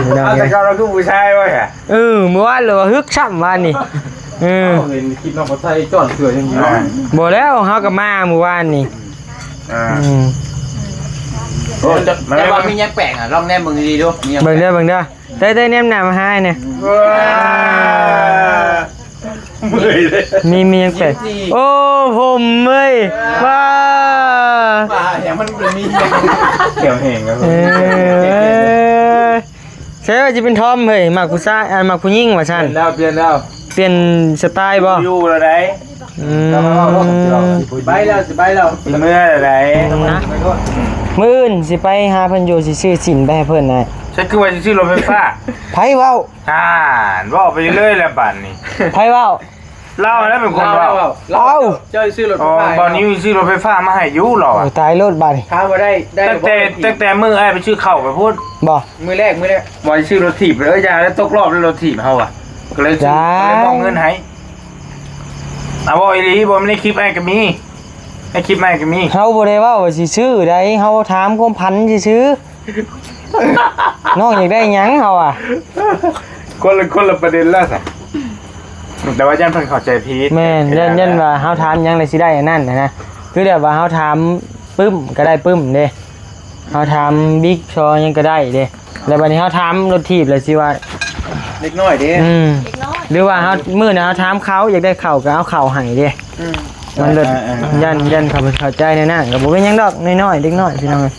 ເອົາແຕ່ເກົ່າລາວຄືຜູ້ຊາຍວ່າຊະ. ເອີ ມື້ວານລາວວ່າຮຶກຊ້ຳວານນີ້. ເອີ ເຫັນຄລິບນ້ອງປະໄຊຈອນເສືອຍັງຢູ່ເນາະ. ບໍ່ແລ້ວ ເຮົາກໍມາມື້ວານນີ້. ອ່າ ອືມ ໂອ້ ແຕ່ ແຕ່ວ່າມີຫຍັງແປກອະ ລອງແນມເບິ່ງດີໆດູ. ມີຫຍັງ ເບິ່ງເດີ ເບິ່ງເດີ. ໄດ້ ໄດ້ແນມໜ້າມາຫາແດ່. ເອີ ເມື່ອຍເດ້ ມີ ມີຫຍັງແປກ? ໂອ້ ຜົມເອີຍ ວ້າ ວ່າຫຍັງມັນບໍ່ມີຫຍັງ ແຂວແຫ້ງແລ້ວ. ເອີ ໃຊ່ວ່າຊິເປັນທອມເຮີ້ຍ ມັກຜູ້ຊາຍ ອັນ ມັກຜູ້ຍິງວ່າຊັ້ນ. ປ່ຽນແລ້ວ ປ່ຽນແລ້ວ ປ່ຽນສະໄຕລ໌ບໍ່? ຢູ່ແລ້ວໃດ. ອືມ ສະບາຍແລ້ວ ສະບາຍແລ້ວ ຊິເມືອແລ້ວໃດ. ນະ ມື້ອື່ນຊິໄປຫາເພິ່ນຢູ່ ຊິຊື້ຊີ້ນໄປໃຫ້ເພິ່ນນະ. ໃຊ່ ຄືວ່າຊິຊື້ລົດໄຟຟ້າ. ໃຜເວົ້າ? ອ່ານ ເວົ້າໄປເລີຍແຫຼະບາດນີ້. ໃຜເວົ້າ? ລາວຫັ້ນແຫຼະເປັນຄົນເວົ້າ. ລາວ ເອົາ ເຈົ້າຊິຊື້ລົດໄຟຟ້າ ບ່າວນິວຊິຊື້ລົດໄຟຟ້າມາໃຫ້ຢູ່ລາວ. ໂອ້ ຕາຍໂລດບາດນີ້. ຖາມວ່າໄດ້ ໄດ້ ຕັ້ງແຕ່ ບໍ່ ຕັ້ງແຕ່ມື້ອ້າຍໄປຊື້ເຂົ້າໄປພຸ້ນ. ບໍ່ ມື້ແລກ ມື້ແລກ ວ່າຊິຊື້ລົດຖີບ. ເອີ ຢ່າແລ້ວ ຕົກລອບແລ້ວລົດຖີບເຮົາອະ ກໍເລີຍຊື້ ກໍເລີຍມອບເງິນໃຫ້. ອ່າ ເວົ້າອີ່ຫຼີ ບໍ່ແມ່ນໃນຄລິບອ້າຍກໍມີ ໃນຄລິບອ້າຍກໍມີ. ເຮົາບໍ່ໄດ້ເວົ້າວ່າຊິຊື້ໃດ ເຮົາຖາມຄວາມຝັນຊື່ໆ. ນ້ອງຢາກໄດ້ຫຍັງເຮົາອະ? ຄົນລະ ຄົນລະປະເດັນແລ້ວຊະ. ແຕ່ວ່າຢ້ານເພິ່ນເຂົ້າໃຈຜິດ. ແມ່ນ ຢ້ານ ຢ້ານວ່າເຮົາຖາມຫຍັງແລ້ວຊິໄດ້ອັນນັ້ນນະ. ຄືແບບວ່າເຮົາຖາມປຶ້ມກໍໄດ້ປຶ້ມເດ້ ເຮົາຖາມບິກຊໍຫຍັງກໍໄດ້ເດ້. ແລ້ວບັດນີ້ເຮົາຖາມລົດຖີບແລ້ວຊິວ່າເດັກນ້ອຍເດ້. ອືມ ເດັກນ້ອຍ ຫຼືວ່າເຮົາ ມື້ໜ້າເຮົາຖາມເຂົາ ຢາກໄດ້ເຂົ້າກໍເອົາເຂົ້າໃຫ້ເດ້. ອືມ ມັນເລີດ ອ່າໆໆ ຢ້ານ ຢ້ານເຂົາບໍ່ເຂົ້າໃຈແນວນັ້ນ ກໍບໍ່ເປັນຫຍັງດອກ ນ້ອຍໆ ເດັກນ້ອຍພີ່ນ້ອງເອີຍ.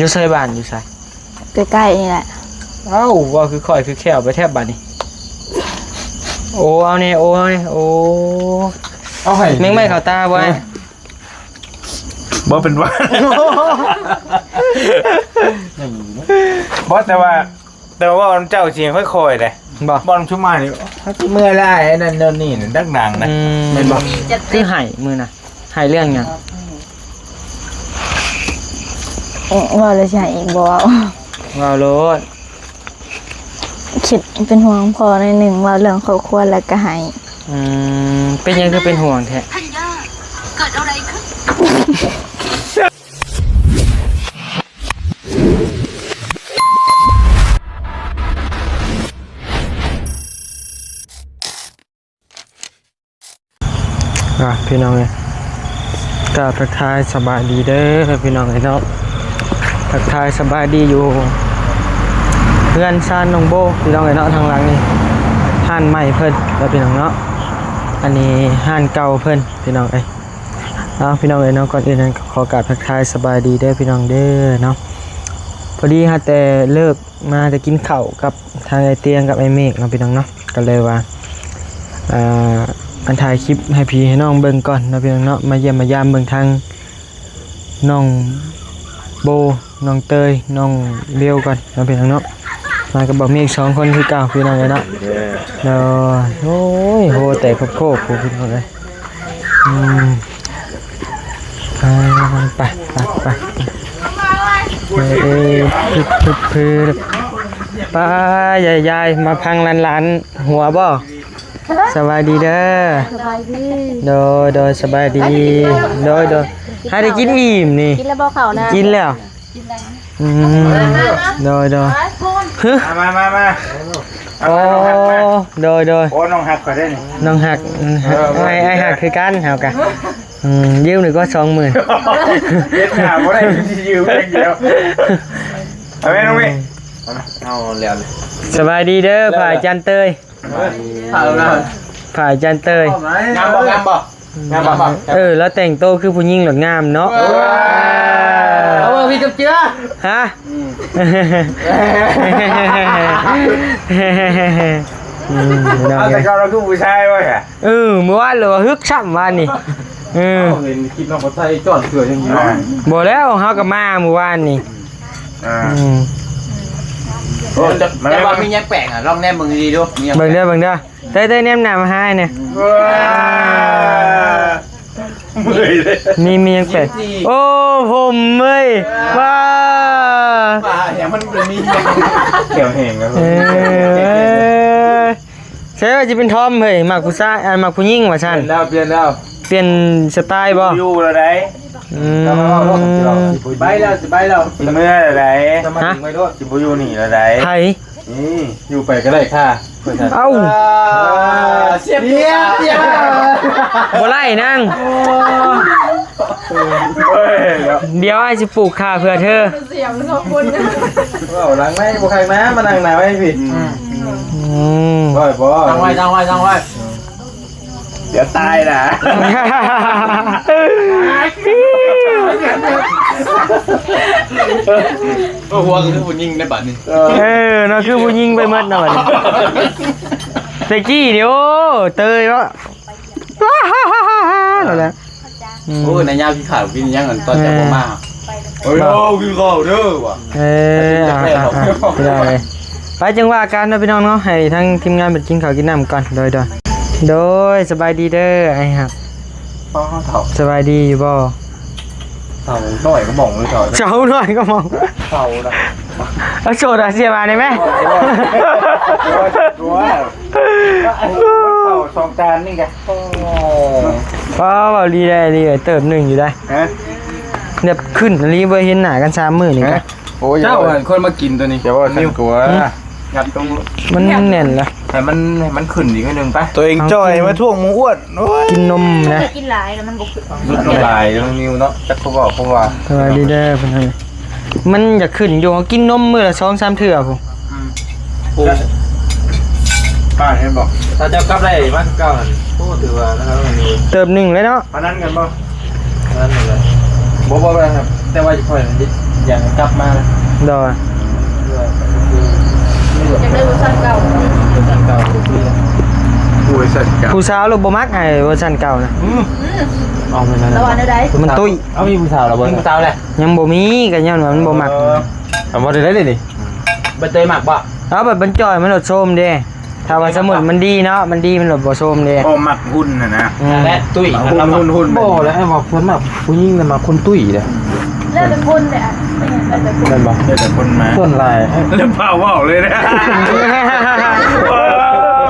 ຢູ່ໃສບ້ານ ຢູ່ໃສ? ໃກ້ໆ ນີ້ແຫຼະ. ເອົ້າ ເວົ້າຄືຂ້ອຍຄືແຄ້ວໄປແທບບາດນີ້. ໂອ້ ເອົາແດ່ ໂອ້ ເອົາແດ່ ໂອ້ ເອົາໃຫ້ ແມງໄມ້ເຂົ້າຕາບໍ່? ເອີ ບໍ່ເປັນຫວັດ. ບໍ່ ແຕ່ວ່າ ແຕ່ວ່າເວົ້ານຳເຈົ້າຊິຄ່ອຍໆເດ້. ບໍ່ ເວົ້ານຳຊຸມມານີ້ ເຮົາຊິເມື່ອຍຫຼາຍ ອັນນັ້ນໂນ່ນນີ້ ດັງໆນະ. ອືມ ແມ່ນບໍ່? ຄືໄຫ້ມື້ນະ ໄຫ້ເລື່ອງຫຍັງ? ເວົ້າແລ້ວຊິໄຫ້ອີກບໍ່? ເວົ້າ ເວົ້າໂລດ. ຄິດເປັນຫ່ວງພໍ່ໜ້ອຍໜຶ່ງ ເວົ້າເລື່ອງຄອບຄົວແລ້ວກໍໄຫ້. ອືມ ເປັນຫຍັງຄືເປັນຫ່ວງແທ້? ອ່າ ພີ່ນ້ອງເອີຍ ກາບທັກທາຍສະບາຍດີເດີພີ່ນ້ອງເອີຍເນາະ. ທັກທາຍສະບາຍດີຢູ່ເຮືອນຊານນ້ອງໂບພີ່ນ້ອງເອີຍເນາະ. ທາງຫຼັງນີ້ຮ້ານໃໝ່ເພິ່ນເນາະພີ່ນ້ອງເນາະ, ອັນນີ້ຮ້ານເກົ່າເພິ່ນພີ່ນ້ອງເອີຍ. ເອົາ ພີ່ນ້ອງເອີຍເນາະ, ກ່ອນອື່ນນັ້ນກໍຂໍກາບທັກທາຍສະບາຍດີເດີພີ່ນ້ອງເດີເນາະ. ພໍດີຫາແຕ່ເລີກ ມາແຕ່ກິນເຂົ້າກັບທາງອ້າຍຕຽງກັບອ້າຍເມກເນາະພີ່ນ້ອງເນາະ, ກໍເລີຍວ່າ ອ່າ ອັນຖ່າຍຄລິບໃຫ້ພີ່ໃຫ້ນ້ອງເບິ່ງກ່ອນເນາະພີ່ນ້ອງເນາະ, ມາຢ້ຽມມາຢາມເບິ່ງທາງນ້ອງໂບ ນ້ອງເຕີຍ ນ້ອງເບວກ່ອນເນາະພີ່ນ້ອງເນາະ. ມາກັບບ່າວເມກສອງຄົນຄືເກົ່າພີ່ນ້ອງເອີຍເນາະ. ໂດຍ ໂອ້ຍ ໂຫແຕກໂຄກໆ ພຸ້ນພີ່ນ້ອງເອີຍ. ອືມ ອ່າ ໄປ ໄປ ໄປ ເອີ ເອີ ປຶບ ປຶບ ປຶບ ໄປ ຍາຍ ຍາຍ ມາພັງຫຼານໆ ຫົວບໍ່? ສະບາຍດີເດີ. ສະບາຍດີ. ໂດຍ ໂດຍ ສະບາຍດີ. ໂດຍ ໂດຍ ໃຫ້ໄດ້ກິນອີ່ມນີ້. ກິນແລ້ວບໍ່ເຂົ້ານະ? ກິນແລ້ວ. ອືມ ໂດຍ ໂດຍ ຮະ ມາ ມາ ມາ ໂອ້ ໂດຍ ໂດຍ ໂອ້ ນ້ອງຮັກຂ້ອຍໄດ້ນີ້ ນ້ອງຮັກ ເອີ ອ້າຍ ອ້າຍຮັກຄືກັນເຮົາກະ ອືມ ຢືມນີ້ກໍສອງໝື່ນ ເຮັດໜ້າບໍ່ໄດ້ ຊິຢືມຢ່າງດຽວ ເອົາແມ່ນ້ອງເມ ເອົາແລ້ວ ສະບາຍດີເດີ ພະອາຈານເຕີຍ. ພະອາຈານເຕີຍ ງາມບໍ່? ງາມບໍ່? ງາມບໍ່? ເອີ ລາວແຕ່ງໂຕຄືຜູ້ຍິງໂລດ ງາມເນາະ. ເອີ ເອົາເບິ່ງພີ່ຈຳເຈືອ ຮະ? ອືມ ອືມ ເອົາແຕ່ເກົ່າລາວຄືຜູ້ຊາຍວ່າຊະ. ເອີ ມື້ວານລາວວ່າຮຶກຊ້ຳວານນີ້. ເອີ ເຫັນຄລິບນ້ອງປະໄຊຈອນເສືອຍັງຢູ່. ບໍ່ແລ້ວ ເຮົາກໍມາມື້ວານນີ້. ອ່າ ອືມ ໂອ້ ແຕ່ ແຕ່ວ່າມີຫຍັງແປກອະ ລອງແນມເບິ່ງດີໆດູ ມີຫຍັງ ເບິ່ງເດີ ເບິ່ງເດີ ໄດ້ ໄດ້ແນມໜ້າມາຫາແດ່. ເມື່ອຍເດ້ ມີ ມີຫຍັງແປກ? ໂອ້ ຜົມເອີຍ ວ້າ ວ່າຫຍັງມັນເປັນມີຫຍັງ ແຂວແຫ້ງແລ້ວ. ເອີ ໃຊ່ວ່າຊິເປັນທອມເຮີ້ຍ ມັກຜູ້ຊາຍ ອັນ ມັກຜູ້ຍິງວ່າຊັ້ນ. ປ່ຽນແລ້ວ ປ່ຽນແລ້ວ ປ່ຽນສະໄຕລ໌ບໍ່? ຢູ່ແລ້ວໃດ. ອືມ ໄປແລ້ວ ຊິໄປແລ້ວ ຊິເມືອແລ້ວໃດ ຮະ ຊິບໍ່ຢູ່ນີ້ແລ້ວໃດ ໃຜ ນີ້ ຢູ່ໄປກໍໄດ້ຄ່າ ເອົ້າ ເສຍເປຍ ບໍ່ໄດ້ນາງ ໂອ້ຍ ດຽວອ້າຍຊິປູກຂ້າເພື່ອເທີ ສຽງສອງຄົນ ເວົ້າຫຼັງໃນບໍ່ຄັກນະ ມານັ່ງໜ້າໄວ້ພີ້ ອືມ ອືມ ບໍ່ ບໍ່ ຕັ້ງໄວ້ ຕັ້ງໄວ້ ຕັ້ງໄວ້ ດຽວຕາຍນະ ເອີ ຫົວກໍຄືຜູ້ຍິງໃນບາດນີ້ ເອີ ເນາະ ຄືຜູ້ຍິງໄປໝົດເນາະບາດນີ້ ແຕ່ກີ້ນີ້ ໂອ້ ເຕີຍເນາະ ນັ້ນແຫຼະ ອືມ ໂອ້ຍ ນາຍຍາວກິນຂ້າວກິນຫຍັງ ຕອນເຈົ້າບໍ່ມາ ເອີ ກິນຂ້າວເດີວ່າ ເອີ ອ່າ ອ່າ ພີ່ນ້ອງເອີຍ ໄປຈັ່ງວ່າກັນເນາະພີ່ນ້ອງເນາະ ໃຫ້ທາງທີມງານເພິ່ນກິນເຂົ້າກິນນ້ຳກ່ອນ ໂດຍ ໂດຍ ໂດຍ ສະບາຍດີເດີອ້າຍຮັກ ປ້າເຖົ້າ ສະບາຍດີຢູ່ບໍ່? ເຖົ້ານ້ອຍກໍມອງເລີຍເຖົ້າ ເຖົ້ານ້ອຍກໍມອງ ເຖົ້ານະ ເອົາໂຊດາເຊຍມາໄດ້ໄໝ? ໂອ້ຍ ໂອ້ຍ ໂອ້ຍ ເຂົ້າສອງຈານນີ້ກະ ໂອ້ ປ້າ ເວົ້າດີໄດ້ດີເຕີບໜຶ່ງຢູ່ໄດ໋ ຮະ ແບບຂຶ້ນອີ່ຫຼີ ບໍ່ເຫັນໜ້າກັນສາມມື້ນີ້ກະ ຮະ ໂອ້ຍ ເຈົ້າ ໂອ້ຍ ອັນຄົນມາກິນຕົວນີ້ ຢ່າເວົ້າຊັ້ນກົວ ຫຶ ຍັດຕົງ ມັນແໜ້ນລະ ໃຫ້ມັນ ໃຫ້ມັນຂຶ້ນອີກໜ້ອຍໜຶ່ງໄປ ຕົວເອງຈ່ອຍມາທວງໝູອ້ວນ ໂອ້ຍ ກິນນົມນະ ກິນຫຼາຍແລ້ວມັນບໍ່ຂຶ້ນ ຫຼຸດລົງຫຼາຍ ນ້ອງນິວເນາະ ຈັກເຂົາເວົ້າເຂົາວ່າ ສະບາຍດີເດີເພິ່ນ ມັນຢາກຂຶ້ນຢູ່ ເຮົາກິນນົມມື້ລະສອງສາມເທື່ອພຸ້ນ ອືມ ໂອ້ ປ້າເຫັນບໍ່ ຖ້າເຈົ້າກັບໄດ້ມາຄືເກົ່າຫັ້ນ ໂອ້ ຖືວ່າລະດັບໜຶ່ງເລີຍເນາະ ພະນັນກັນບໍ່? ນັ້ນແຫຼະ ບໍ່ ບໍ່ ບໍ່ ແຕ່ວ່າຂ້ອຍຢາກກັບມາ ໂດຍ ຢາກໄດ້ເວີຊັນເກົ່າ ເວີຊັນເກົ່າ ຜູ້ເວີຊັນເກົ່າ ຜູ້ສາວລະບໍ່ມັກໃຫ້ເວີຊັນເກົ່ານະ ອືມ ອືມ ເອົາແນວນັ້ນ ລະວ່າແນວໃດ ມັນຕຸ້ຍ ເອົາມີຜູ້ສາວລະບໍ່ ມີຜູ້ສາວແລ້ວ ຍັງບໍ່ມີ ກໍຍ້ອນວ່າມັນບໍ່ມັກ ເອີ ເອົາບໍ່ໄດ້ເດນີ້ ໃບເຕີຍມັກບໍ່ ເອົາແບບມັນຈ່ອຍ ມັນໂດດໂຊມເດ້ ຖ້າວ່າສົມມຸດມັນດີເນາະ ມັນດີ ມັນໂດດບໍ່ໂຊມເດ້ ໂອ້ ມັກຫຸ່ນຫັ້ນນະ ອືມ ແລະຕຸ້ຍ ຫຸ່ນ ຫຸ່ນ ຫຸ່ນ ບໍ່ແລ້ວ ອ້າຍວ່າເພິ່ນມັກຜູ້ຍິງນະ ມັກຄົນຕຸ້ຍເດ້ ແລ້ວແຕ່ຄົນແຫຼະ ແມ່ນບໍ່ ແລ້ວແຕ່ຄົນມາ ສ່ວນຫຼາຍ ແລ້ວພາເວົ້າເລີຍນະ ໂອ້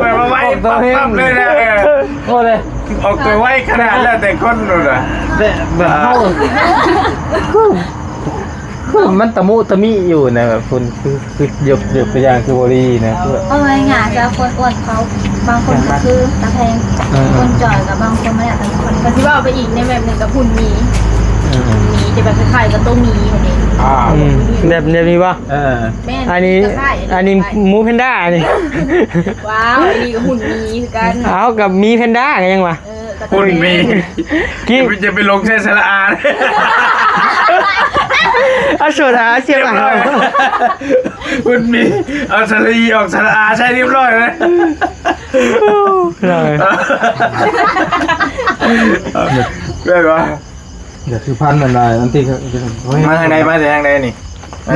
ແບບວ່າໄວປັບໆເລີຍນະ ໂອ້ ເລີຍ ອອກຕົວໄວຂະໜາດ ແລ້ວແຕ່ຄົນໂລດນະ ແບບ ແບບເຮົາ ຄື ຄືມັນຕະມຸຕະມິຢູ່ນະ ຄົນຄື ຄືຍົກ ຍົກຕົວຢ່າງຄືບໍ່ດີນະ ເອົາງ່າຍໆ ແຕ່ຄົນອ້ວນເຂົາ ບາງຄົນກໍຄືຕາແພງ ເອີ ຄົນຈ່ອຍກໍບາງຄົນມັນແລ້ວແຕ່ຄົນ ກໍຊິເວົ້າໄປອີກໃນແບບໜຶ່ງກໍຫຸ່ນໝີ ເອີ ໝີຈະແບບຄ້າຍໆກັບໂຕໝີຫັ້ນເດ ອືມ ແບບ ແບບນີ້ບໍ່? ເອີ ແມ່ນ ອັນນີ້ ອັນນີ້ໝູແພນດ້າອັນນີ້ ວ້າວ ອັນນີ້ກໍຫຸ່ນໝີຄືກັນ ເອົາ ກັບໝີແພນດ້າກໍຍັງວ່າ ເອີ ຫຸ່ນໝີ ກິນ ຢ່າໄປ ຢ່າໄປຫຼົງໃສ່ສະຫຼະອາ ເອົາໂຊດາເຊຍມາ ຫຸ່ນໝີ ເອົາສະຫຼະອີອອກ ສະຫຼະອາໃສ່ຮຽບຮ້ອຍເລີຍ ໄດ້ບໍ່? ຢ່າຄືພັນນັ້ນໄດ໋ ອັນທີ່ ມາທາງໃດ ມາແຕ່ທາງໃດນີ້?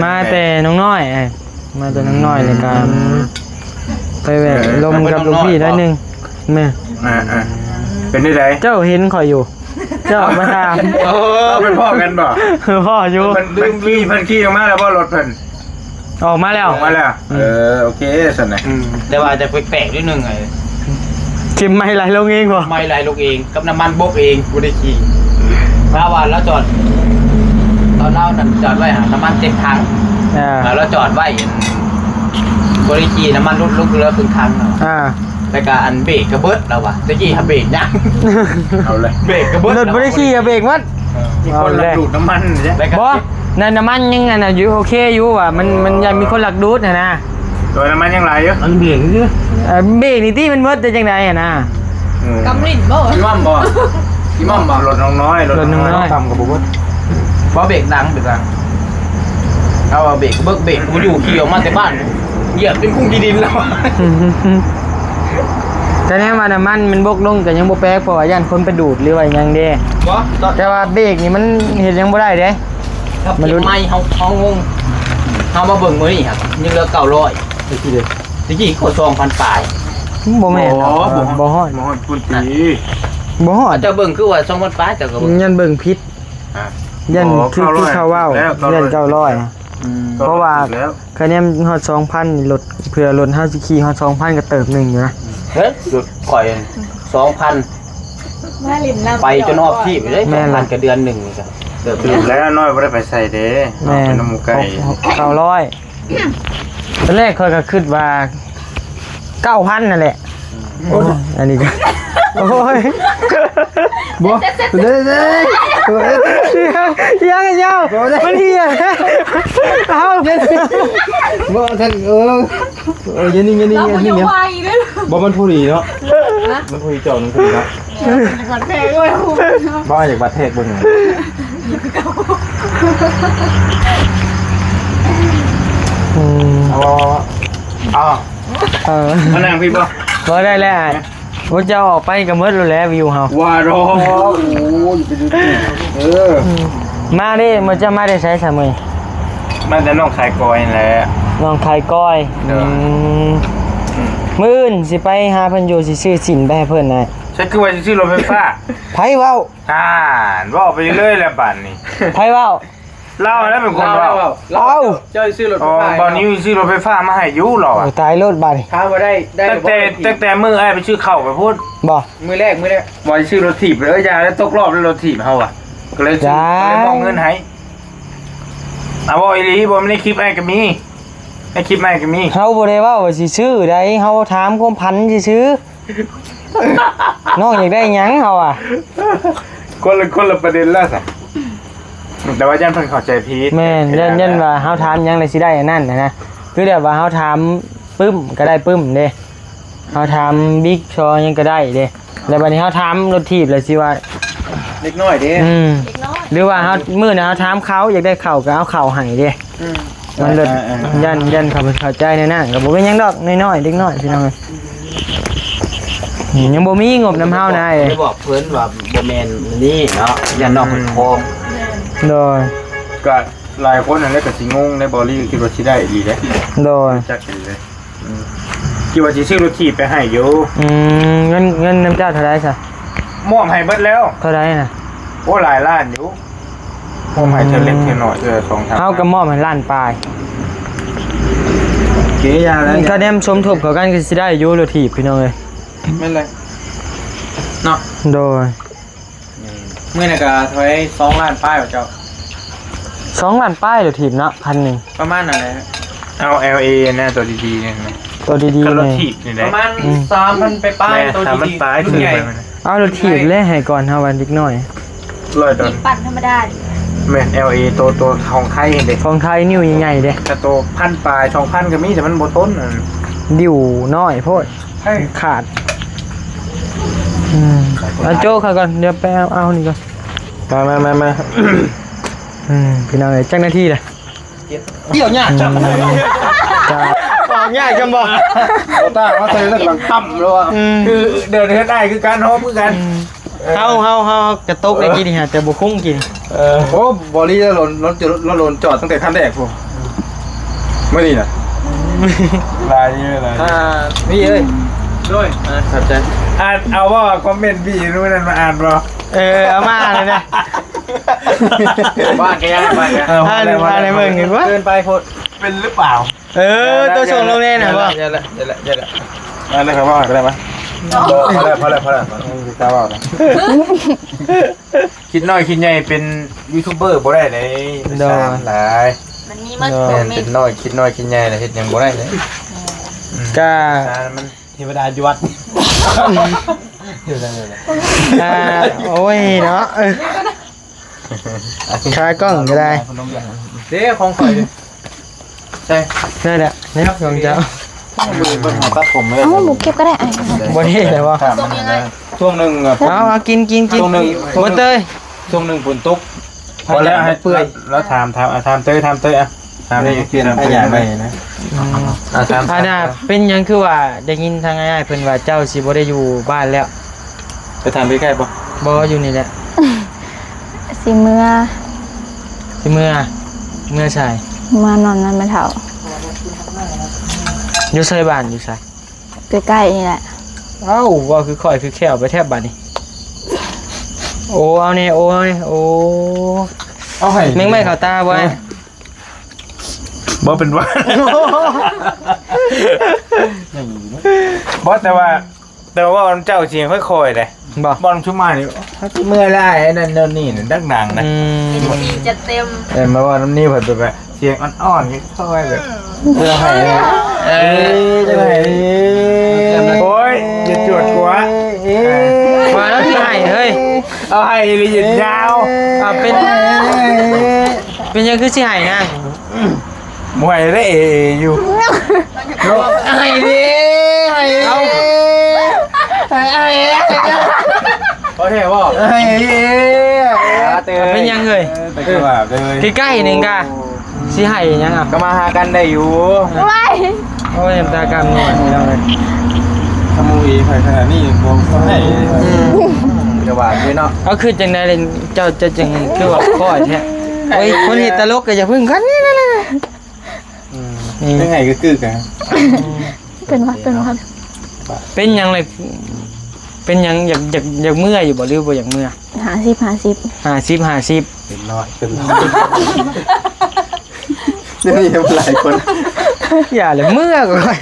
ມາແຕ່ໜອງນ້ອຍ ມາແຕ່ໜອງນ້ອຍ ແລ້ວກໍໄປແວ່ລົມກັບລູກພີ່ໜ້ອຍໜຶ່ງ ແມ່ນ ອ່າໆ ເປັນຈັ່ງໃດ? ເຈົ້າເຫັນຂ້ອຍຢູ່ ເຈົ້າມາຖາມ ເອີ ເປັນພໍ່ກັນບໍ່? ພໍ່ຢູ່ ເພິ່ນຂີ່ ເພິ່ນຂີ່ອອກມາແລ້ວບໍ່ ລົດເພິ່ນ? ອອກມາແລ້ວ ອອກມາແລ້ວ ອືມ ເອີ ໂອເຄຊັ້ນນະ ອືມ ແຕ່ວ່າຈະແປກໆ ໜ້ອຍໜຶ່ງ ເຂັມໄມ້ໄຫຼລົງເອງບໍ່? ໄມ້ໄຫຼລົງເອງ ກັບນ້ຳມັນບົກເອງ ບໍ່ໄດ້ຂີ່ ລາວວ່າລາວຈອດ ຕອນລາວນັ້ນຈອດໄວ້ຫັ້ນ ນ້ຳມັນເຕັມຖັງ ອ່າ ລາວຈອດໄວ້ ບໍ່ໄດ້ຂີ່ ນ້ຳມັນຫຼຸດລົງເຫຼືອເຄິ່ງຖັງ ອ່າ ແລ້ວກໍອັນເບຣກກໍເບິດ ລາວວ່າ ແຕ່ກີ້ຫາເບຣກຍັງ ເອົາເລີຍ ເບຣກກໍເບິດ ລົດບໍ່ໄດ້ຂີ່ ເບຣກໝົດ ເອີ ມີຄົນລັກດູດນ້ຳມັນເດ້ ແລ້ວກໍ ບໍ່ ນັ້ນນ້ຳມັນຍັງອັນນັ້ນຢູ່ ໂອເຄຢູ່ວ່າ ມັນ ມັນຍັງມີຄົນລັກດູດຫັ້ນນະ ແຕ່ວ່ານ້ຳມັນຍັງຫຼາຍຢູ່ ອັນເບຣກນີ້ ເອີ ເບຣກນີ້ຕິ ມັນໝົດໄດ້ຈັ່ງໃດຫັ້ນນະ ເອີ ກຳຫຼິ້ນບໍ່ ອີ່ໝໍ້າບໍ່ ອີ່ໝໍ້າບໍ່ ລົດນ້ອງນ້ອຍ ລົດນ້ອງນ້ອຍ ກຳກໍບໍ່ໝົດ ບໍ່ ເບຣກດັງ ເບຣກດັງ ເອົາເບຣກ ເບີກເບຣກ ບໍ່ຢູ່ ຂີ່ອອກມາແຕ່ບ້ານ ຢຽບເປັນກຸ້ງຂີ້ດິນແລ້ວ ກະແນມວ່ານ້ຳມັນມັນບົກລົງກະຍັງບໍ່ແປກ ເພາະວ່າຢ້ານຄົນໄປດູດ ຫຼືວ່າຫຍັງເດ້ ບໍ່ ແຕ່ວ່າເບຣກນີ້ມັນເຮັດຫຍັງບໍ່ໄດ້ເດ້ ມັນຫຼຸດ ໃໝ່ ເຮົາ ເຮົາງົງ ເຮົາມາເບິ່ງມື້ນີ້ຫັ້ນ ຍັງເຫຼືອເກົ້າຮ້ອຍ ຕະກີ້ເດ້ ຕະກີ້ກໍສອງພັນປາຍ ບໍ່ແມ່ນ ບໍ່ ບໍ່ຮອດ ບໍ່ຮອດພຸ້ນຕິ ບໍ່ຮອດ ເຈົ້າເບິ່ງຄືວ່າສອງພັນປາຍ ເຈົ້າກໍເບິ່ງ ຢ້ານເບິ່ງຜິດ ອ່າ ຢ້ານຄື ຄືເຂົາເວົ້າ ຢ້ານເກົ້າຮ້ອຍ ອືມ ເພາະວ່າ ຄະແນນຮອດສອງພັນນີ້ ລົດ ເພື່ອລົດເຮົາຊິຂີ່ຮອດສອງພັນກໍເຕີບໜຶ່ງຢູ່ນະ ເຮີ້ຍ ລົດຂ້ອຍສອງພັນ ມາຫຼິ້ນນຳ ໄປຈົນອອບທີບເລີຍ ແມ່ນລະ ສອງພັນກໍເດືອນໜຶ່ງນີ້ກໍ ຖືກແລ້ວ ນ້ອຍບໍ່ໄດ້ໄປໃສເດ້ ແມ່ນ ເອົາໄປນຳໝູ່ໄກ່ ເກົ້າຮ້ອຍ ຕອນແລກຂ້ອຍກໍຄິດວ່າ ເກົ້າພັນ ນັ້ນແຫຼະ ໂອ້ຍ ອັນນີ້ກໍ ໂອ້ຍ ບໍ່ ເດ້ ເດ້ ເດ້ ຍັງ ຍັງ ບໍ່ໄດ້ ມັນເຫຍ ເອົາ ບໍ່ທັນ ເອີ ເອີ ຢ່ານິ່ງ ຢ່ານິ່ງ ຢ່ານິ່ງ ບໍ່ ມັນພໍດີເນາະ ມັນພໍດີ ເຈົ້າ ມັນພໍດີເນາະ ບັດແທກເວີຍ ບໍ່ ຢາກບັດແທກເບິ່ງ ອືມ ເອົາ ເອົາ ເອີ ມານັ່ງພີ້ບໍ່ ບໍ່ໄດ້ແລ້ວ ບໍ່ຈະອອກໄປກໍໝົດແລ້ວແຫຼະ ວິວເຮົາ ວ່າດອກ ໂອ້ຍ ໄປດູ ເອີ ອືມ ມາເດ້ ມື້ເຈົ້າມາແຕ່ໃສຊະມື້ນີ້ ມາແຕ່ໜອງຄາຍກອຍຫັ້ນແຫຼະ ໜອງຄາຍກອຍ ເອີ ອືມ ອືມ ມື້ອື່ນຊິໄປຫາເພິ່ນຢູ່ ຊິຊື້ສິ້ນໄປໃຫ້ເພິ່ນນະ ໃສຄືວ່າຊິຊື້ລົດໄຟຟ້າ ໃຜເວົ້າ ອ່າ ເວົ້າໄປເລື້ອຍແລ້ວບາດນີ້ ໃຜເວົ້າ ລາວແລ້ວເປັນຄົນເວົ້າ ລາວເວົ້າ ເອົ້າ ເຈົ້າຊິຊື້ລົດໄຟຟ້າ ອໍ ບ່າວນິວຊິຊື້ລົດໄຟຟ້າມາໃຫ້ຢູ່ລາວ ໂອ້ ຕາຍໂລດບາດນີ້ ຖາມວ່າໄດ້ ໄດ້ ຕັ້ງແຕ່ ບໍ່ໄດ້ ຕັ້ງແຕ່ມື້ອ້າຍໄປຊື້ເຂົ້າໄປພຸ້ນ ບໍ່ ມື້ແລກ ມື້ແລກ ວ່າຊິຊື້ລົດຖີບ ເອີ ຢ່າແລ້ວ ຕົກລອບແລ້ວລົດຖີບເຮົາອະ ກໍເລີຍຊື້ ຢ່າ ກໍເລີຍມອບເງິນໃຫ້ ອາ ເວົ້າອີ່ຫຼີ ບໍ່ແມ່ນໃນຄລິບອ້າຍກໍມີ ໃນຄລິບອ້າຍກໍມີ ເຮົາບໍ່ໄດ້ເວົ້າວ່າຊິຊື້ໃດ ເຮົາຖາມຄວາມຝັນຊື່ໆ ນ້ອງຢາກໄດ້ຫຍັງເຮົາວ່າ ຄົນລະ ຄົນລະປະເດັນແລ້ວຊະ ແຕ່ວ່າຢ້ານເພິ່ນເຂົ້າໃຈຜິດ ແມ່ນ ຢ້ານ ຢ້ານວ່າເຮົາຖາມຫຍັງແລ້ວຊິໄດ້ອັນນັ້ນນະ ຄືແບບວ່າເຮົາຖາມປຶ້ມກໍໄດ້ປຶ້ມເດ້ ເຮົາຖາມບິກຊໍຫຍັງກໍໄດ້ເດ້ ແລ້ວບັດນີ້ເຮົາຖາມລົດຖີບແລ້ວຊິວ່າ ເດັກນ້ອຍເດ້ ອືມ ເດັກນ້ອຍ ຫຼືວ່າເຮົາ ມື້ໜ້າເຮົາຖາມເຂົາ ຢາກໄດ້ເຂົ້າກໍເອົາເຂົ້າໃຫ້ເດ້ ອືມ ມັນເລີດ ອ່າໆໆ ຢ້ານ ຢ້ານເຂົາເຂົ້າໃຈແນວນັ້ນ ກໍບໍ່ເປັນຫຍັງດອກ ນ້ອຍໆ ເດັກນ້ອຍພີ່ນ້ອງເອີຍ ອືມ ຍັງບໍ່ມີງົບນຳເຮົານະ ໄດ້ບອກເພິ່ນວ່າບໍ່ແມ່ນນີ້ເນາະ ຢ້ານນ້ອງເພິ່ນ ອືມ ໂຄມ ໂດຍ ກໍຫຼາຍຄົນຫັ້ນແຫຼະກໍຊິງົງໃນບໍລີ ຄິດວ່າຊິໄດ້ອີ່ຫຼີເດ້ ໂດຍ ຈັກອີ່ຫຼີເດ້ ອືມ ຄິດວ່າຊິຊື້ລົດຖີບໄປໃຫ້ຢູ່ ອືມ ເງິນ ເງິນນຳເຈົ້າເທົ່າໃດຊະ? ມອບໃຫ້ເບິດແລ້ວ ເທົ່າໃດນະ? ໂອ້ ຫຼາຍລ້ານຢູ່ ມອບໃຫ້ເທື່ອເລັກເທື່ອນ້ອຍ ເທື່ອສອງສາມ ເຮົາກໍມອບໃຫ້ລ້ານປາຍ ເກຍາແລ້ວ ກໍແນມສົມທົບເຂົ້າກັນກໍຊິໄດ້ຢູ່ລົດຖີບ ພີ່ນ້ອງເອີຍ ແມ່ນແຫຼະເນາະ ໂດຍ ອືມ ມື້ນັ້ນກໍເທົ່າໃດ ສອງລ້ານປາຍບໍ່ເຈົ້າ? ສອງລ້ານປາຍໂລດຖີບເນາະ ຄັນໜຶ່ງ ປະມານນັ້ນແຫຼະ ເອົາແອລເອນະ ຕົວດີໆນີ້ນະ ຕົວດີໆ ຄັນລົດຖີບນີ້ແຫຼະ ປະມານ ອືມ ສາມພັນປາຍໆ ແມ່ນ ຕົວດີໆ ສາມພັນປາຍ ຊື້ໄປມັນ ເອົາລົດຖີບແລະໃຫ້ກ່ອນເຮົາວ່າເດັກນ້ອຍ ຮ້ອຍດອນ ຖີບປັ່ນທຳມະດາ ແມ່ນແອລເອ ໂຕ ໂຕຂອງໄທເດ້ ຂອງໄທນິ້ວໃຫຍ່ໆເດ້ ແຕ່ໂຕພັນປາຍ ສອງພັນກໍມີ ແຕ່ມັນບໍ່ທົນ ດິ້ວນ້ອຍໂພດ ຂາດ ອືມ ເອົາໂຈ້ເຂົາກ່ອນ ດຽວໄປເອົາ ເອົານີ້ກ່ອນ ມາ ມາ ມາ ມາ ອືມ ພີ່ນ້ອງເອີຍ ຈັກນາທີລະ? ດຽວຍາກຈັງ ອືມ ອອກຍາກຈັງບໍ່? ບໍ່ຕ້າງມາໃສ່ເລື່ອງຫຼັງຕ່ຳແລ້ວວ່າ ອືມ ຄືເດີນເຮືອນອ້າຍຄືກັນ ຮອບຄືກັນ ອືມ ເຮົາ ເຮົາ ເຮົາກະຕົກໄດ້ກີ້ນີ້ຫາ ແຕ່ບໍ່ຄຸ້ມກີ້ນີ້ ເອີ ໂອ້ ບໍລີລະລົນ ລົນ ລົນ ລົນຈອດຕັ້ງແຕ່ຄັນແລກພຸ້ນ ມື້ນີ້ນະ ຫຼາຍຢູ່ ຫຼາຍຢູ່ ອ່າ ພີ່ເອີຍ ໂດຍ ອ່າ ຂອບໃຈ ອ່ານເອົາບໍ່ ຄອມເມັນພີ່ມື້ນັ້ນມາອ່ານບໍ່? ເອີ ເອົາມາເລີຍນະ ບ້ານກະຍາຍ ບ້ານກະຍາຍ ເອີ ອ່ານ ອ່ານໃຫ້ເບິ່ງນີ້ວ່າ ເກີນໄປໂພດ ເປັນຫຼືເປົ່າ? ເອີ ໂຕສົ່ງລົງແນ່ນະບໍ່? ຢ່າລະ ຢ່າລະ ຢ່າລະ ອ່ານໃຫ້ເຂົາເວົ້າກໍໄດ້ມາ ພໍແລ້ວ ພໍແລ້ວ ພໍແລ້ວ ເຈົ້າເວົ້ານະ ຄິດນ້ອຍຄິດໃຫຍ່ເປັນຢູທູບເບີບໍ່ໄດ້ເດ້ ໂດຍ ສາມຫຼາຍ ມັນມີໝົດ ໂດຍ ຄອມເມັນ ເປັນນ້ອຍ ຄິດນ້ອຍຄິດໃຫຍ່ລະເຮັດຫຍັງບໍ່ໄດ້ເດ້ ອືມ ກະ ສາມມັນ ເທວະດາຢູ່ວັດ ຢູ່ໃສ ຢູ່ໃສ ອ່າ ໂອ້ຍເນາະ ເອີ ຂາກ້ອງກໍໄດ້ ເດ້ ຂອງຂ້ອຍ ໃສ່ ນັ້ນແຫຼະ ນີ້ຂອງເຈົ້າ ເບິ່ງ ເບິ່ງ ຕັດຜົມເລີຍ ເອົ້າ ບໍ່ເກັບກໍໄດ້ ອ່ະ ບໍ່ເທ່ແລ້ວບໍ່ ຊ່ວງໜຶ່ງ ເອົາ ເອົາ ກິນ ກິນ ກິນ ຊ່ວງໜຶ່ງ ບໍ່ເຕີຍ ຊ່ວງໜຶ່ງຝົນຕົກ ພໍແລ້ວ ໃຫ້ເປື່ອຍ ລາວຖາມ ຖາມ ອ່ະ ຖາມເຕີຍ ຖາມເຕີຍ ອ່ະ ຖາມໄດ້ຢູ່ ປ່ຽນຜ້າຢາໃໝ່ນະ ອືມ ອ່ະ ຖາມ ອັນນ່າ ເປັນຫຍັງຄືວ່າໄດ້ຍິນທາງອ້າຍເພິ່ນວ່າເຈົ້າຊິບໍ່ໄດ້ຢູ່ບ້ານແລ້ວ? ໄປຖາມໃກ້ໆບໍ່? ບໍ່ ຢູ່ນີ້ແຫຼະ ຊິເມືອ ຊິເມືອ ເມືອໃສ? ເມືອນອນນຳແມ່ເຖົ້າ ຢູ່ໃສ ບ້ານຢູ່ໃສ? ໃກ້ໆນີ້ແຫຼະ ເອົ້າ ເວົ້າຄືຂ້ອຍຄືແຂ້ວໄປແທບບາດນີ້ ໂອ້ ເອົາແນ່ ໂອ້ ເອົາແນ່ ໂອ້ ເອົາໃຫ້ ແມ່ງໄມ້ເຂົ້າຕາບໍ່? ບໍ່ເປັນຫວັດ ບໍ່ ແຕ່ວ່າ ແຕ່ວ່າເວົ້ານຳເຈົ້າສຽງຄ່ອຍໆເດ້ ບໍ່ ເວົ້ານຳຊຸມມານີ້ ເຮົາຊິເມື່ອຍຫຼາຍ ອັນນັ້ນໂນ່ນນີ້ນະ ດັງໆນະ ອືມ ເປັນທີ່ຈັດເຕັມ ເອີ ມາເວົ້ານຳນີ້ເພິ່ນແບບ ສຽງອ່ອນໆ ຄ່ອຍໆແບບ ອືມ ເພື່ອໃຫ້ ເອີ ເອີ ຈັງໃດ ໂອ້ຍ ຢ່າຈວດກວ່າ ເອີ ວ່າແລ້ວຊິໃຫ້ເຮີ້ຍ ເອົາໃຫ້ອີ່ຫຼີຍາວ ອ່າ ເປັນ ເປັນຫຍັງຄືຊິໃຫ້ນາງ? ບໍ່ໃຫ້ເດ້ ເອ ເອ ຢູ່ ໃຫ້ເດ້ ໃຫ້ເດ້ ເອົາ ໃຫ້ ໃຫ້ ບໍ່ແທ້ບໍ່ ໃຫ້ເດ້ ອ່າ ເປັນຫຍັງເອີຍ ເອີ ໄປກະວ່າເລີຍ ໃກ້ໆໜຶ່ງກະ ຊິໃຫ້ຫຍັງອ່ະ ກະມາຫາກັນໄດ້ຢູ່ ໂອ້ຍ ໂອ້ຍ ນ້ຳຕາກຳນວນພີ່ນ້ອງເອີຍ ທຳໂມອີໄຜຂະໜາດນີ້ບໍ່ໃຫ້ ອືມ ກະວ່າຢູ່ເນາະ ເອົາ ຄືຈັ່ງໃດເລີຍ ເຈົ້າ ເຈົ້າຈຶ່ງຄືວ່າຄ່ອຍແທ້ ໂອ້ຍ ຄົນເຮັດຕະຫຼົກກະຢ່າເພິ່ງກັນ ນີ້ ນີ້ ນີ້ ອືມ ຈັ່ງໃດກະຄືກັນ ເປັນຫວັດ ເປັນຫວັດ ເປັນຫຍັງເລີຍ ເປັນຫຍັງ ຢາກ ຢາກ ຢາກເມື່ອຢູ່ບໍ່ ຫຼືບໍ່ຢາກເມື່ອ? ຫ້າສິບ ຫ້າສິບ ຫ້າສິບ ຫ້າສິບ ເປັນຮ້ອຍ ເປັນຮ້ອຍ ດຽວນີ້ເຫັນຫຼາຍຄົນ ຢ່າເລີຍ ເມື່ອກ່ອນ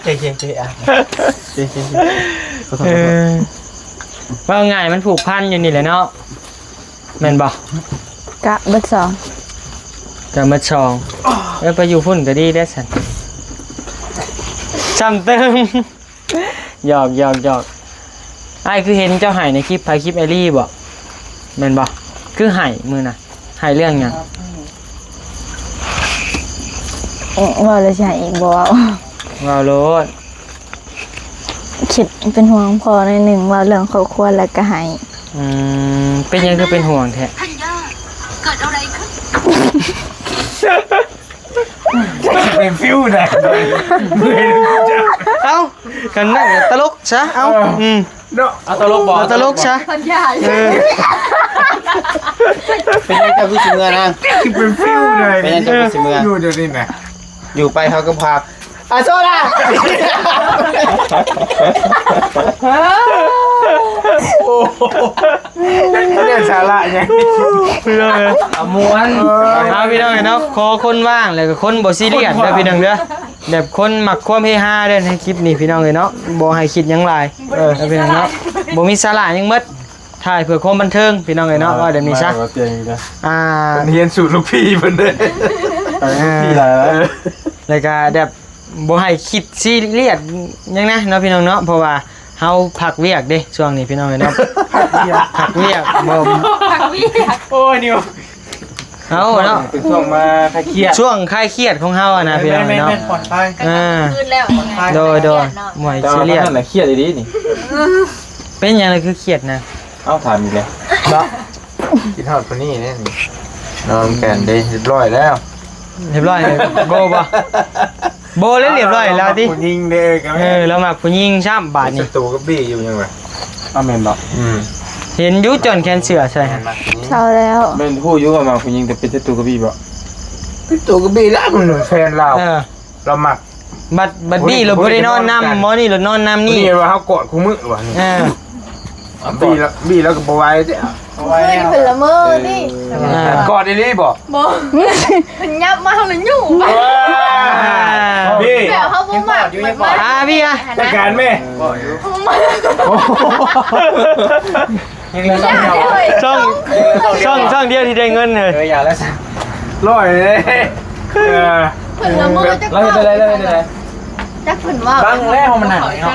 ເຈ ເຈ ເຈ ອ່ະ ເຈ ເຈ ເຈ ຂໍໂທດ ເອີ ຂໍໂທດ ເວົ້າງ່າຍມັນຜູກພັນຢູ່ນີ້ແຫຼະເນາະ ແມ່ນບໍ່? ກະເບິດສອງ ກະເບິດສອງ ເອີ ໄປຢູ່ພຸ້ນກະດີແດ່ຊັ້ນ ຊ້ຳເຕີມ ຫຍອກ ຫຍອກ ຫຍອກ ອ້າຍຄືເຫັນເຈົ້າໄຫ້ໃນຄລິບໃຜ ຄລິບໄອລີບໍ ແມ່ນບໍ່? ຄືໄຫ້ມື້ນະ ໄຫ້ເລື່ອງຫຍັງ? ເວົ້າແລ້ວຊິໄຫ້ອີກບໍ່? ເວົ້າ ເວົ້າໂລດ. ຄິດເປັນຫ່ວງພໍ່ໜ້ອຍໜຶ່ງ ເວົ້າເລື່ອງຄອບຄົວແລ້ວກະໄຫ້. ອືມ ເປັນຫຍັງຄືເປັນຫ່ວງແທ້? ເປັນຟິວໃດ? ເອົ້າ ກັນນັ້ນຕະຫຼົກຊະ ເອົ້າ ເອີ ອືມ ເນາະ ເອົາຕະຫຼົກບໍ່? ເອົາຕະຫຼົກຊະ ພັນຢາ ເອີ ເປັນຫຍັງເຈົ້າຄືຊິເມືອນາງ? ຄືເປັນຟິວໃດ? ເປັນຫຍັງເຈົ້າຄືຊິເມືອ? ຢູ່ດຽວນີ້ນະ ຢູ່ໄປເຮົາກໍພາ ອາໂຊລາ ໂອ້ໂຫ ເລື່ອງສາລະຫຍັງ? ພີ່ນ້ອງເອີຍ ອາມ່ວນ ເອີ ເອົາ ພີ່ນ້ອງເອີຍເນາະ ຂໍຄົນວ່າງ ແລ້ວກໍຄົນບໍ່ຊີຣຽສເດີ ຄົນວ່າງ ພີ່ນ້ອງເດີ ແບບຄົນມັກຄວາມເຮຮາເດີ ໃນຄລິບນີ້ ພີ່ນ້ອງເອີຍເນາະ ບໍ່ໃຫ້ຄິດຫຍັງຫຼາຍ ເອີ ພີ່ນ້ອງເນາະ ບໍ່ມີສາລະຫຍັງໝົດ ຖ່າຍເພື່ອຄວາມບັນເທີງ ພີ່ນ້ອງເອີຍເນາະ ວ່າແບບນີ້ຊະ ອ່າ ເພິ່ນຮຽນສູດລູກພີ່ເພິ່ນເດ້ ເອີ ແລ້ວກໍແບບ ບໍ່ໃຫ້ຄິດຊີຣຽສຫຍັງນະເນາະ ພີ່ນ້ອງເນາະ ເພາະວ່າເຮົາພັກວຽກເດ້ ຊ່ວງນີ້ ພີ່ນ້ອງເອີຍເນາະ ພັກວຽກ ບໍ່ ພັກວຽກ ໂອ້ຍ ນິວ ເຮົາເນາະ ເປັນຊ່ວງມາຄາຍຄຽດ ຊ່ວງຄາຍຄຽດຂອງເຮົາຫັ້ນນະ ພີ່ນ້ອງເນາະ ແມ່ນໆ ຜ່ອນຄາຍ ອ່າ ຄືນແລ້ວ ຜ່ອນຄາຍ ໂດຍ ໂດຍ ບໍ່ໃຫ້ຊີຣຽສ ແຕ່ວ່າຕອນນັ້ນນະຄຽດອີ່ຫຼີນີ້ ເປັນຫຍັງລະຄືຄຽດນະ? ເອົ້າ ຖາມອີກແລ້ວ ບໍ່ ຄິດຮອດຜູ້ນີ້ເດ້ນີ້ ນອນກັນເດ້ ຮຽບຮ້ອຍແລ້ວ ຮຽບຮ້ອຍ ໂບບໍ່? ໂບແລ້ວ ຮຽບຮ້ອຍແລ້ວຕິ ຜູ້ຍິງເດ້ ເອີ ລາວມັກຜູ້ຍິງຊ້ຳບາດນີ້ ເປັນສັດຕູກັບບີຢູ່ຍັງວ່າ ອ້າວ ແມ່ນບໍ່? ອືມ ເຫັນຢູ່ຈອນແຂນເສື້ອໃສ່ຫັ້ນ ເຊົາແລ້ວ ແມ່ນຮູ້ຢູ່ວ່າມັກຜູ້ຍິງ ແຕ່ເປັນສັດຕູກັບບີບໍ່? ເປັນສັດຕູກັບບີແລ້ວ ມັນແຟນລາວ ເອີ ລາວມັກ ບັດ ບັດ ໂອ້ຍ ບີລະບໍ່ໄດ້ນອນນຳ ບໍ່ນີ້ລະນອນນຳນີ້ ນີ້ວ່າເຮົາກອດຄູ່ມື້ວ່ານີ້ ເອີ ບີລະ ບີລະກໍບໍ່ໄຫວເດ້ ບໍ່ໄຫວ ເພິ່ນລະເມີຕິ ເອີ ກອດອີ່ຫຼີບໍ່? ບໍ່ ເພິ່ນຫຍັບມາເຮົາລະຫຍຸ້ງໄປ ບີ ແບບເຮົາບໍ່ມັກ ບໍ່ມັກ ອ່າ ບີ ອ່ະ ຈັດການແມ່ ເຮົາບໍ່ມັກ ຍັງເຫຼືອຊ່ອງດຽວ ຊ່ອງ ຊ່ອງ ຊ່ອງດຽວທີ່ໄດ້ເງິນເລີຍ ເອີ ຢ່າແລ້ວ ຮ້ອຍເດ້ ເອີ ເພິ່ນລະເມີຈັກ ລາວເຮັດຈັ່ງໃດ ລາວເຮັດຈັ່ງໃດ? ຈັກເພິ່ນເວົ້າ ບັງແລ້ວມັນໜາວເນາະ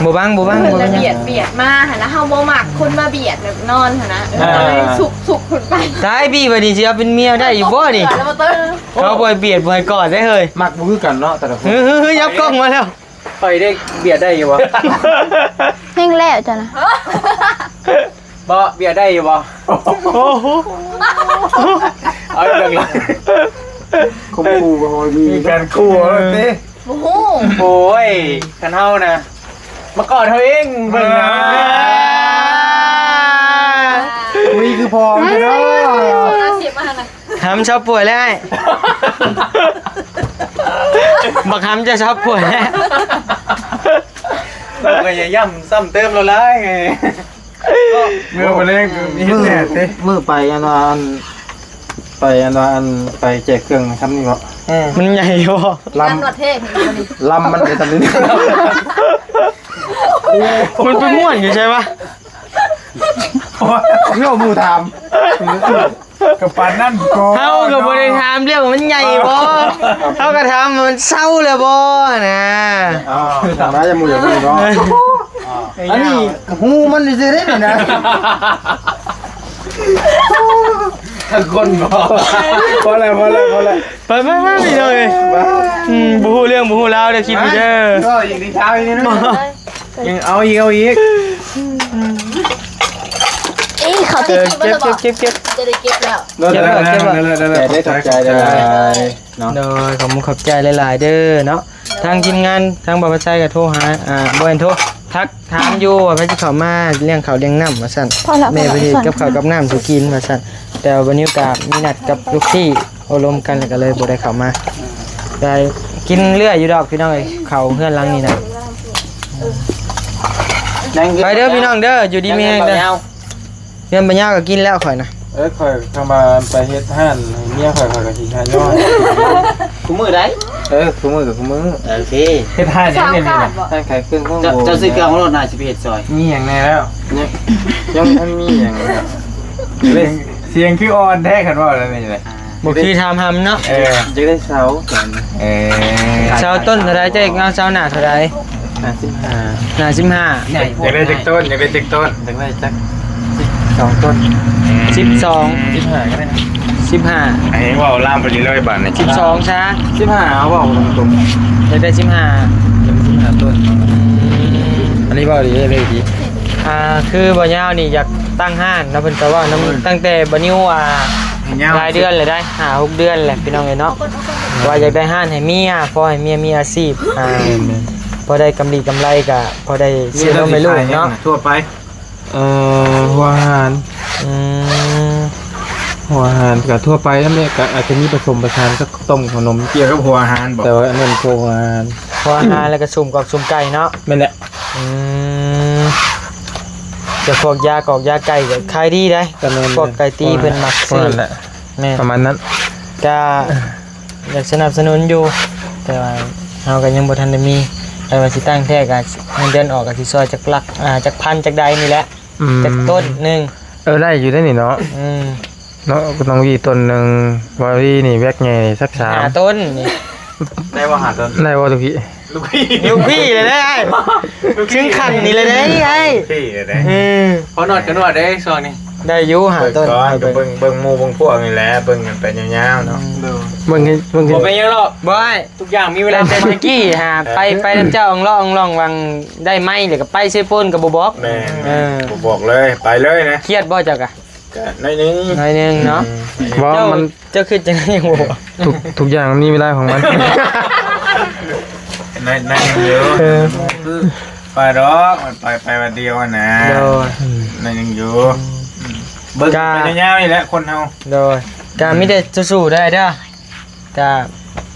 ບໍ່ບັງ ບໍ່ບັງ ເພິ່ນລະບຽດ ບຽດມາຫັ້ນນະ ເຮົາບໍ່ມັກຄົນມາບຽດແບບນອນຫັ້ນນະ ເອີ ເອີ ຊຸກ ຊຸກເພິ່ນໄປ ຕາຍ ບີບາດນີ້ຊິເອົາເປັນເມຍໄດ້ຢູ່ບໍ່ນີ້? ເຂົາບໍ່ໃຫ້ບຽດ ບໍ່ໃຫ້ກອດໄດ້ເຮີ້ຍ ມັກບໍ່ຄືກັນເນາະ ແຕ່ລະຄົນ ເຮີ້ ເຮີ້ ເຮີ້ ຫຍັບກ້ອງມາແລ້ວ ຂ້ອຍໄດ້ບຽດໄດ້ຢູ່ບໍ່? ແຮງແລ້ວເຈົ້ານະ ບໍ່ ບຽດໄດ້ຢູ່ບໍ່? ໂອ້ໂຫ ເອົາເລື່ອງລະ ຂົ່ມຂູ່ບໍ່ພໍດີ ມີການຂູ່ເອົາຕິ ບໍ່ຮູ້ ໂອ້ຍ ຄັນເຮົານະ ມາກອດເຮົາເອງ ເບິ່ງນະ ເອີ ຄຸຍຄືພໍ່ເນາະ ສິບອັນນະ ຫຳຊາວປ່ວຍແລ້ວອ້າຍ ບັກຫຳຈະຊາວປ່ວຍແລ້ວ ເຮົາກໍຢ່າຢ້ຳຊ້ຳເຕີມລາວຫຼາຍ ເມື່ອບໍ່ແລງເຮັດແນ່ຕິ ມື້ໄປອັນວ່າອັນ ໄປອັນວ່າອັນ ໄປແຈກເຄື່ອງນຳນີ້ບໍ່? ເອີ ມັນໃຫຍ່ບໍ່? ລຳ ລຳມັນໄດ້ຊ່ຳນີ້ ມັນໄປມ່ວນຢູ່ໃສວະ? ໂອ້ຍ ຄືເອົາໝູ່ຖາມ ກໍປານນັ້ນກໍ ເຮົາກໍບໍ່ໄດ້ຖາມເລື່ອງວ່າມັນໃຫຍ່ບໍ່ ເຮົາກໍຖາມວ່າມັນເຊົາແລ້ວບໍ່ນະ. ອ້າວ ຖາມມາຢ່າໝູ່ຢ່າໝູ່ເນາະ. ອັນນີ້ຫູມັນຊື່ໆເດ້ນີ້ນະ. ທັງຄົນບໍ່ ພໍແລ້ວ ພໍແລ້ວ ພໍແລ້ວ. ໄປໆໆ ພີ່ນ້ອງເອີຍ ອືມ ບໍ່ຮູ້ເລື່ອງບໍ່ຮູ້ລາວເດີ ຄລິບນີ້ເດີ. ກໍອີກເຊົ້າອີກເນາະ ຍັງເອົາອີກ ເອົາອີກ. ເອີ ເຂົາຕິດຄລິບໄວ້ແລ້ວບໍ່? ເກັບໆໆ ຈະໄດ້ເກັບແລ້ວ ເກັບແລ້ວ ເກັບແລ້ວ ໄດ້ໆ ຂອບໃຈ ຂອບໃຈ ຂອບໃຈເນາະ. ໂດຍ ຂອບມຸກຂອບໃຈຫຼາຍໆເດີເນາະ. ທາງທີມງານ ທາງບ່າວພັດໄຊກໍໂທຫາ ອ່າ ບໍ່ແມ່ນໂທ ທັກຖາມຢູ່ວ່າໃຜຊິເຂົ້າມາລ້ຽງເຂົ້າລ້ຽງນ້ຳວ່າຊັ້ນ. ພໍລະ ແມ່ເພິ່ນເຮັດກັບເຂົ້າກັບນ້ຳສູ່ກິນວ່າຊັ້ນ ແຕ່ວ່າບານິວກໍມີນັດກັບລູກພີ່ໂອ້ລົມກັນ ແລ້ວກໍເລີຍບໍ່ໄດ້ເຂົ້າມາ. ໄດ້ກິນເລື້ອຍຢູ່ດອກພີ່ນ້ອງເອີຍ ເຂົ້າເຮືອນຫຼັງນີ້ນະ. ໄປເດີພີ່ນ້ອງເດີ ຢູ່ດີມີແຮງເດີ. ເຮືອນບັນຍາກໍກິນແລ້ວຂ້ອຍນະ. ເອີ ຂ້ອຍຄຳວ່າໄປເຮັດຮ້ານໃຫ້ເມຍຂ້ອຍ ຂ້ອຍກໍຊິຫາຍ້ອນ ຄູ່ມື້ໃດ. ເອີ ຄູ່ມື້ກໍຄູ່ມື້. ໂອເຄ ເຮັດຮ້ານຫຍັງນີ້ນະ? ຮ້ານຂາຍເຄື່ອງ ເຈົ້າ ເຈົ້າຊື້ເຄື່ອງລົດນະ ຊິໄປເຮັດຊອຍ. ມີຫຍັງແດ່ແລ້ວ? ຍັງ ຍັງບໍ່ທັນມີຫຍັງເລີຍ. ສຽງຄືອ່ອນແທ້ຄັນເວົ້າແລ້ວນີ້ນະ. ອ່າ ບໍ່ຄືຖາມຫຳເນາະ. ເອີ ຢາກໄດ້ເສົາ. ເອີ ເສົາຕົ້ນເທົ່າໃດ? ເຈົ້າເອົາເສົາໜ້າເທົ່າໃດ? ໜ້າສິບຫ້າ ໜ້າສິບຫ້າ. ຢາກໄດ້ຈັກຕົ້ນ? ຢາກໄດ້ຈັກຕົ້ນ? ຢາກໄດ້ຈັກສິບສອງຕົ້ນ. ສິບສອງ ສິບຫ້າກໍໄດ້ນະ. ສິບຫ້າ ໃຫ້ເວົ້າລາມໄປເລື້ອຍໆບາດນີ້. ສິບສອງຊະ? ສິບຫ້າ ເອົາເວົ້າຕົງໆ ຢາກໄດ້ສິບຫ້າ ຢາກໄດ້ສິບຫ້າຕົ້ນ. ອັນນີ້ເວົ້າດີເລີຍດີ. ອ່າ ຄືບໍ່ຍາວນີ້ຢາກຕັ້ງຮ້ານເນາະ ເພິ່ນກໍເວົ້ານຳ ຕັ້ງແຕ່ບໍ່ນິວ ອ່າ ຫຼາຍເດືອນແລ້ວໄດ໋ ຫ້າຫົກເດືອນແລ້ວພີ່ນ້ອງເອີຍເນາະ ວ່າຢາກໄດ້ຮ້ານໃຫ້ເມຍ ພໍໃຫ້ເມຍມີອາຊີບ ອ່າ ພໍໄດ້ກຳລີກຳໄລ ກໍພໍໄດ້ຊື້ນົມໃຫ້ລູກເນາະ. ທົ່ວໄປ ເອີ ຫົວອາຫານ. ອືມ ຫົວອາຫານກໍທົ່ວໄປນັ້ນແຫຼະ ກໍອາດຈະມີປະສົມປະສານກັບຕົ້ມຂະໜົມ. ກ່ຽວກັບຫົວອາຫານບໍ? ແຕ່ວ່າອັນນັ້ນພວກຫົວອາຫານ ຫົວອາຫານ ແລ້ວກໍຊຸມກອກຊຸມໄກ່ເນາະ. ແມ່ນແຫຼະ. ອືມ ແຕ່ພວກຢາກອກຢາໄກ່ກໍຂາຍດີໄດ໋. ກໍແມ່ນ ພວກໄກ່ຕີເພິ່ນມັກຊື້. ແມ່ນ ປະມານນັ້ນ. ກະຢາກສະໜັບສະໜູນຢູ່ ແຕ່ວ່າເຮົາກໍຍັງບໍ່ທັນໄດ້ມີ. ແຕ່ວ່າຊິຕັ້ງແທ້ກໍເງິນເດືອນອອກກໍຊິຊ່ອຍຈັກຫຼັກ ອ່າ ຈັກພັນຈັກໃດນີ້ແຫຼະ. ອືມ ຈັກຕົ້ນໜຶ່ງ. ເອີ ໄດ້ຢູ່ເດ້ນີ້ເນາະ. ອືມ ເນາະ ນ້ອງວີຕົ້ນໜຶ່ງ ວາວີນີ້ແວັກໃຫຍ່ສັກສາມ ຫ້າຕົ້ນນີ້. ໄດ້ບໍ່ຫ້າຕົ້ນ? ໄດ້ບໍ່ລູກພີ່? ລູກພີ່ ລູກພີ່ເລີຍເດ້ອ້າຍ ເຖິງຂັ້ນນີ້ເລີຍເດ້ອ້າຍ. ພີ່ເລີຍເດ້. ອືມ ພໍນວດກໍນວດເດ້ຊ່ວງນີ້. ໄດ້ຢູ່ຫ້າຕົ້ນ. ເບິ່ງ ເບິ່ງໝູ່ເບິ່ງພວກນີ້ແຫຼະ ເບິ່ງກັນໄປຍາວໆເນາະ. ອືມ ເບິ່ງ ເບິ່ງ ບໍ່ເປັນຫຍັງດອກ ບໍ່ອ້າຍ ທຸກຢ່າງມີເວລາ. ແຕ່ຕະກີ້ຫາໄປ ໄປນຳເຈົ້າອ່ອງຫຼໍ່ອ່ອງຫຼອງ ຫວ່າງໄດ້ໄມ້ແລ້ວກໍໄປເຊໂປນກໍບໍ່ບອກ. ແມ່ນ ເອີ ບໍ່ບອກເລີຍ ໄປເລີຍນະ. ຄຽດບໍ່ເຈົ້າກະ? ກະໜ້ອຍໜຶ່ງ ໜ້ອຍໜຶ່ງເນາະ. ອືມ ເວົ້າ ເຈົ້າ ມັນ ເຈົ້າຄິດຈັ່ງໃດບໍ່? ທຸກ ທຸກຢ່າງມັນມີເວລາຂອງມັນ. ໜ້ອຍ ໜ້ອຍໜຶ່ງຢູ່. ເອີ ຄືໄປດອກ ມັນໄປ ໄປວັນດຽວຫັ້ນນະ. ໂດຍ ໜ້ອຍໜຶ່ງຢູ່. ອືມ ເບິ່ງ ກະ ໄປຍາວໆນີ້ແຫຼະຄົນເຮົາ. ໂດຍ ກະມີແຕ່ສູ້ໆເດີອ້າຍເດີ. ກະ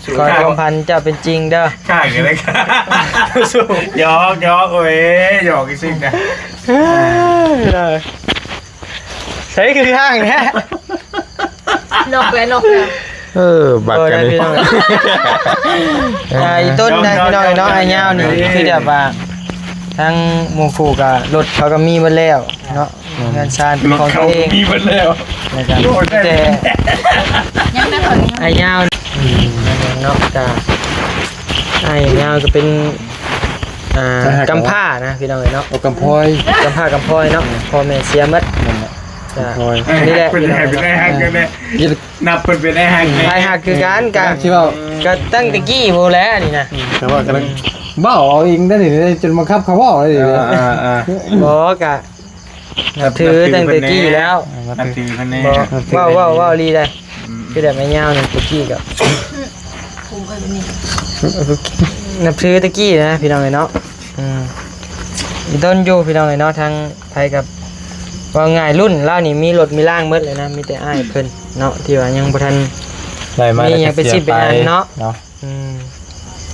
ຂໍໃຫ້ຄວາມຝັນເຈົ້າເປັນຈິງເດີ. ຂ້າງຢູ່ເລີຍ ຫຍອກໆ ໂອ້ຍ ຫຍອກຊື່ໆນະ. ເອີ ໃສຄືຂ້າງແທ້ ນົກແລ້ວ ນົກແລ້ວ. ເອີ ບັດກັນນີ້ ອ່າ ອີ່ຕົ້ນນະ ພີ່ນ້ອງເນາະ ອ້າຍຍາວນີ້ ຄືແບບວ່າ ທັງໝູ່ຄູ່ກໍລົດເຂົາກໍມີເບິດແລ້ວເນາະ. ເຮືອນຊານເປັນຂອງຕົວເອງ ມີເບິດແລ້ວ. ແລ້ວກໍມີແຕ່ ຍັງໄດ້ເຂົາຍັງ ອ້າຍຍາວ ອືມ ເນາະ. ກະອ້າຍຍາວກໍເປັນ ອ່າ ກຳພ້ານະ ພີ່ນ້ອງເອີຍເນາະ. ໂອ້ ກຳພ້ອຍ ກຳພ້າກຳພ້ອຍເນາະ. ອືມ ພໍ່ແມ່ເສຍໝົດ. ນັ້ນແຫຼະ ກຳພ້ອຍ ນີ້ແຫຼະ ເພິ່ນໃຫ້ເປັນອ້າຍຮັກກັນແຫຼະ. ນັບເພິ່ນເປັນອ້າຍຮັກ ອ້າຍຮັກຄືກັນ. ກະ ຊິເວົ້າ ກໍຕັ້ງແຕ່ກີ້ພຸ້ນແຫຼະນີ້ນະ. ອືມ ແຕ່ວ່າກຳລັງ ອືມ ເວົ້າເອົາເອງໄດ້ນີ້ ຈົນບັງຄັບເຂົາເວົ້າໄດ້ນີ້. ເອີ ເອີ ເອີ ບໍ່ ກະ ນັບຖືຕັ້ງແຕ່ກີ້ແລ້ວ. ນັບຖືເພິ່ນແດ່. ບໍ່ ເວົ້າ ເວົ້າ ເວົ້າອີ່ຫຼີໄດ໋. ອືມ ຄືແບບແມ່ຍາວນີ້ ແຕ່ກີ້ກໍ ນັບຖືແຕ່ກີ້ນະ ພີ່ນ້ອງເອີຍເນາະ. ອືມ ອີ່ຕົ້ນຢູ່ ພີ່ນ້ອງເອີຍເນາະ. ທາງໄທກໍ ເວົ້າງ່າຍ ລຸ້ນລາວນີ້ມີລົດມີລາງໝົດເລີຍນະ ມີແຕ່ອ້າຍເພິ່ນເນາະ ທີ່ວ່າຍັງບໍ່ທັນໄດ້ມາ ມີຫຍັງເປັນຊິເປັນອັນເນາະ ເນາະ. ອືມ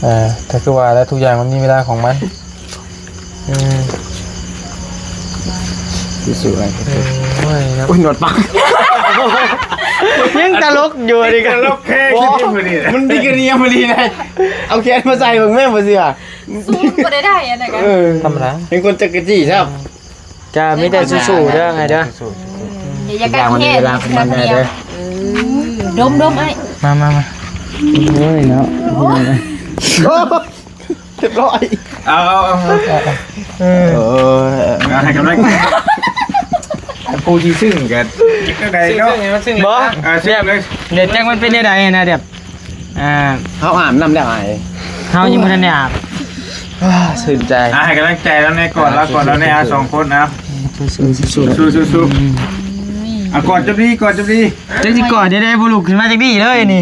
ເອີ ກໍຄືວ່າແຫຼະ ທຸກຢ່າງມັນມີເວລາຂອງມັນ. ອືມ ສູ້ໆ ອ້າຍ. ໂອ້ຍເນາະ ໂອ້ຍ ໜວດປາກ. ຍັງຕະຫຼົກຢູ່ນີ້ກໍຕະຫຼົກແທ້ ບໍ່ ທີ່ມື້ນີ້ນະ ມັນດີກວ່ານີ້ພໍດີເລີຍ ເອົາແຂນມາໃສ່ເບິ່ງແມ່ ບໍ່ເຊື່ອ ສູນບໍ່ໄດ້ໄດ້ອັນນັ້ນກະ ເອີ ທຳມະດາ ເຫັນຄົນຈັກກະຈີ້ຊ້ຳ ກະມີແຕ່ສູ້ໆເດີອ້າຍເດີ ຢ່າ ຢ່າກັດແຮງ ເວລາມັນໄດ້ເດີ ເອີ ດົມໆອ້າຍ ມາໆໆ ໂອ້ຍເນາະ ໂອ້ຍ ຮຽບຮ້ອຍ ເອົາ ເອົາ ເອົາ ເອີ ເອົາ ໃຫ້ກຳລັງ ຜູ້ທີ່ຊຶ້ງກັນ ຈັ່ງໃດເນາະ ບໍ່ ເອີ ຊຶ້ງເລີຍ ດຽວຈັກມັນເປັນແນວໃດນະ ແບບ ອ່າ ເຮົາອາບນ້ຳແລ້ວອ້າຍ ເຮົາຍັງບໍ່ທັນໄດ້ອາບ ອ່າ ຊື່ນໃຈ ອ່າ ໃຫ້ກຳລັງໃຈລາວແດ່ ກອດລາວ ກອດລາວແດ່ ອ່າ ສອງຄົນ ອ່າ ສູ້ໆ ສູ້ໆ ອ່າ ກອດຈົບດີ ກອດຈົບດີ ຈັກຊິກອດໄດ້ບໍ່ ລຸກຂຶ້ນມາຈັກດີເລີຍນີ້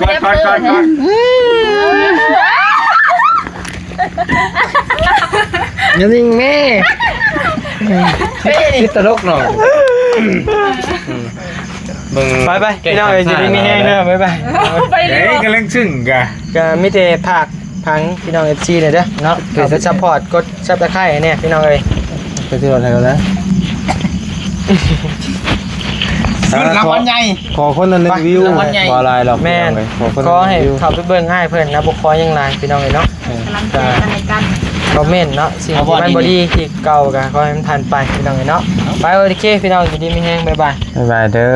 ກອດ ກອດ ກອດ ກອດ ຢ່າຍິງແມ່ ເປັນຕະຫຼົກເນາະ ເບິ່ງ ໄປໆ ພີ່ນ້ອງເອີຍ ຢູ່ດີມີແຮງເດີ ບາຍບາຍ ໄປເລີຍ ເອີຍ ກຳລັງຊຶ້ງກະ ກະມີແຕ່ຝາກຝັງພີ່ນ້ອງ ເອັຟຊີ ແດ່ເດີເນາະ ເຂົ້າໄປຊັບພອດ ກົດຊັບສະໄຄຣບ໌ໃຫ້ແດ່ພີ່ນ້ອງເອີຍ ໄປຊື້ລົດໃຫ້ກ່ອນນະ ຂຶ້ນລາງວັນໃຫຍ່ ຂໍຄົນລະໜຶ່ງວິວ ລາງວັນໃຫຍ່ ບໍ່ຫຼາຍດອກ ແມ່ນ ພີ່ນ້ອງເອີຍ ຂໍຄົນລະໜຶ່ງວິວ ຂໍໃຫ້ເຂົ້າໄປເບິ່ງອ້າຍເພິ່ນນະ ບໍ່ຂໍຫຍັງຫຼາຍພີ່ນ້ອງເອີຍເນາະ ເອີ ກຳລັງໃຈກັນແລະກັນ ຄອມເມັນເນາະ ສິ່ງທີ່ມັນບໍ່ດີທີ່ເກົ່າກະຂໍໃຫ້ມັນຜ່ານໄປພີ່ນ້ອງເອີຍເນາະ ໄປ ໂອເຄ ພີ່ນ້ອງ ຢູ່ດີມີແຮງ ບາຍບາຍ ບາຍບາຍເດີ.